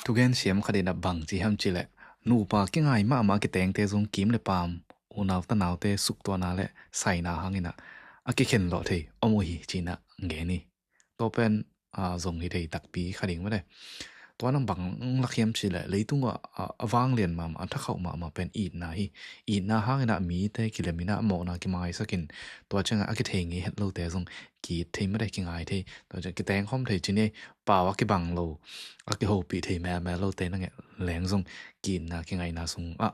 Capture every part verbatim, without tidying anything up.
Thugen siam khat in ah bang ci hiam cih leh, nupa kingai mahmah a kitengte zong kim le paam, unau tanaute suktuahna le saina hang in ah a kikhen lawh thei om uh hi ci-in ah gen hi. Tua pen, aa, zong hi thei takpi kha ding mah de. Tua in ah bang lak hiam cih leh, leitung ah, aa, a vanglian mahmah, a thakhauh mahmah pen itna hi. Itna hang in ah mite kilem in ah, a mawhna kimaisak in, tua ciang ah a kithei ngei het lote zong ki-it thei mah de, kingai thei. Tua ciang kiteng khawm thei ci ni, pau a kibang lo, a kihopih thei meme lote nangawn leng zong ki-itna kingaina sung ah,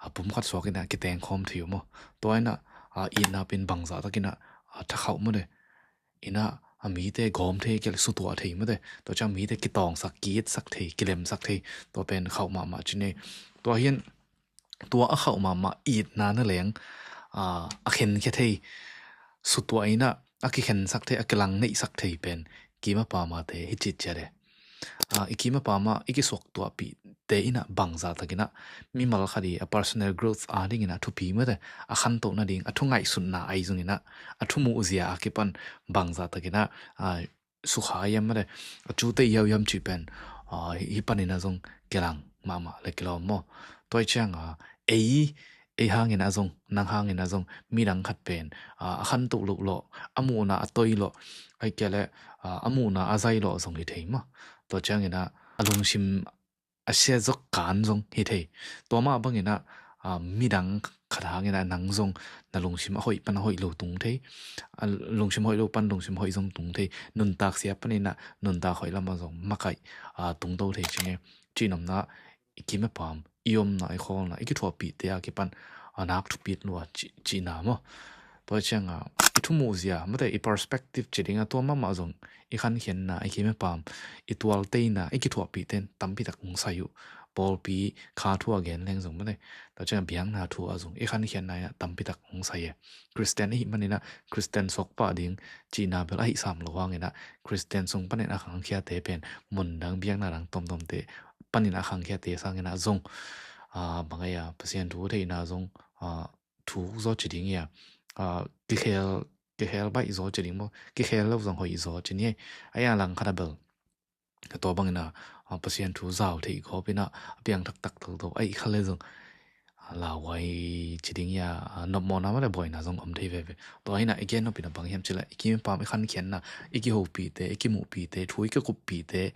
a pum khat suak in ah kiteng khawm thei uh maw. Tua in ah, a, itna pen bangzah tak in ah, a, thakhauh mah de. In ah a mite gawm thei, kia le sutuah thei mah de. Tua ciang mite kitawngsak, ki-itsak thei, kilemsak thei. Tua pen khauh mahmah ci ni. Tua hi in, tua a khauh mahmah itna na leng, aa, a khenkhia thei, sutuah in ah a kikhensak thei, a kilangneihsak thei pen kim a paam a te hi citciat e. Aa, i kim a paam ah i kisuaktuahpihte in ah bangzah tak in ah mimal khat i a personal growth a ding in ah thupi mah de, a khantoh nading, a thu ngaihsutna ahi zong in ah, a thu muhzia a kipan bangzah tak in ah, aa, sukha hiam mah de, a cute hiau hiam cih pen, aa, hih, hih pan in ah zong kilang mahmah le kilawm maw. Tua hi ciang a, ei, ei hang in ah zong, nang hang in ah zong, midang khat pen, aa, a khantoh loh lawh, a muhna a toi lawh, ahih kei leh, aa, a muhna a zai lawh zong hi thei maw. Tua ciang in ah a lungsim a sia zawk kan zong hi thei. Tua mah bang in ah, aa, midang khat hang in ah nang zong na lungsim a hoih pan a hoih lo tung thei. A lungsim hoih lo pan lungsim hoih zong tung thei. Nuntak sia pan in ah nuntak hoih lam ah zong makaih, aa, tung to thei ci ni. Cihnopna, i kim i pam, i omna, i khawlna, i kithuahpihte a kipan a nak thupit lua ci, cihna maw. Tua ciang a, i thumuhzia, mate, i perspective ci ding a, tua mahmah zong i khankhiatna, i kim i pam, i tualteina, i kithuahpihte in tampi tak hong sai uh. Pawlpi kha thu a gen leng zong, mate, tua ciang a biakna thu a zong i khankhiatna in a tampi tak hong sai e. Khristian i hih manin a, Khristian suak pah ding cihna bel a hih sam lo hangin a, Khristian sung panin a khangkhiate pen mundang, biakna dang tuamtuamte panin a khangkhiate sangin a zong, a, bang ei a, Pasian thu theihna zong, a, thuk zaw ci ding hi a, a, kikhel, kikhel baih zaw ci ding maw, kikhel lo zong hoih zaw ci ni. A, a langkhat a bel, tua bangin a, a, Pasian thu zau theih khawpin a, a piang taktak toto, a, i khal le zong, a, lauhuai ci ding hi a, a, nopmawhna mah le buaina zong om thei veve. Tua hi in a, i gen nopin a bang hiam cih leh, i kim i pam, i khankhiatna, i kihopihte, i kimuhpihte, thu i kikuppihte,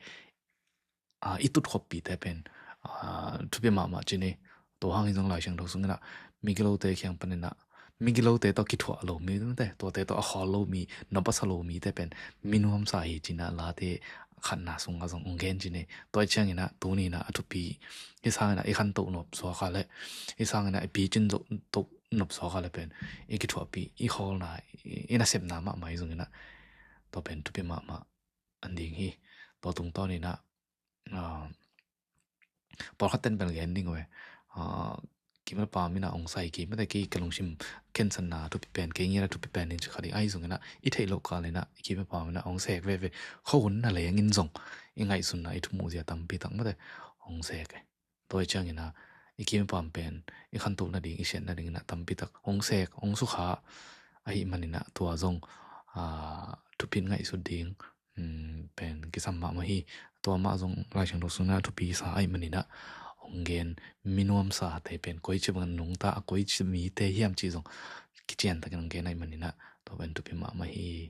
a, i tutkhopte pen, a, thupi mahmah ci ni. Tua hangin zong Lai Siangtho sungin a, migilote kiang panin a, migilote tawh kithuah lo mi, tuate tawh a khawl lo mi, nop a sa lo mite pen minuamsa hi ci-in a, Late khatna sungah zong hong gen ci ni. Tua ciangin a, tuni in a, a thupi, hih sangin a i khantoh nop suak a leh, hih sangin a i picin toh nop suak a leh pen, i kithuahpih, i khawlna, i, i nasepna mahmah hi zongin a, tua pen thupi mahmah a ding hi. Tua tungtawnin a, a, pawlkhat ten bel gen ding uh e. A, kim le pam in a hong sai kei, mate, kei ka lungsim khensatna thupi pen, kei ngiat a thupi pen in ci kha ding ahi zongin a, i theih loh kalin a, i kim le pam in a hong sek veve. Khuahun na lengin zong, i ngaihsutna, i thumuhzia tampi tak, mate, hong sek e. Tua hi ciangin a, i kim i pam pen, i khantoh nading, i siat nadingin a tampi tak hong sek, hong sukha ahih manin a, tua zong, a, thupit ngaihsut ding, um, pen kisam mahmah hi. Tua mah zong Lai Siangtho sungin a thupi sa ahih manin a, hong gen minuamsate pen koici bangin nungta a, koici mite hiam cih zong kiciantakin hong gen ahih manin a, tua pen thupi mahmah hi.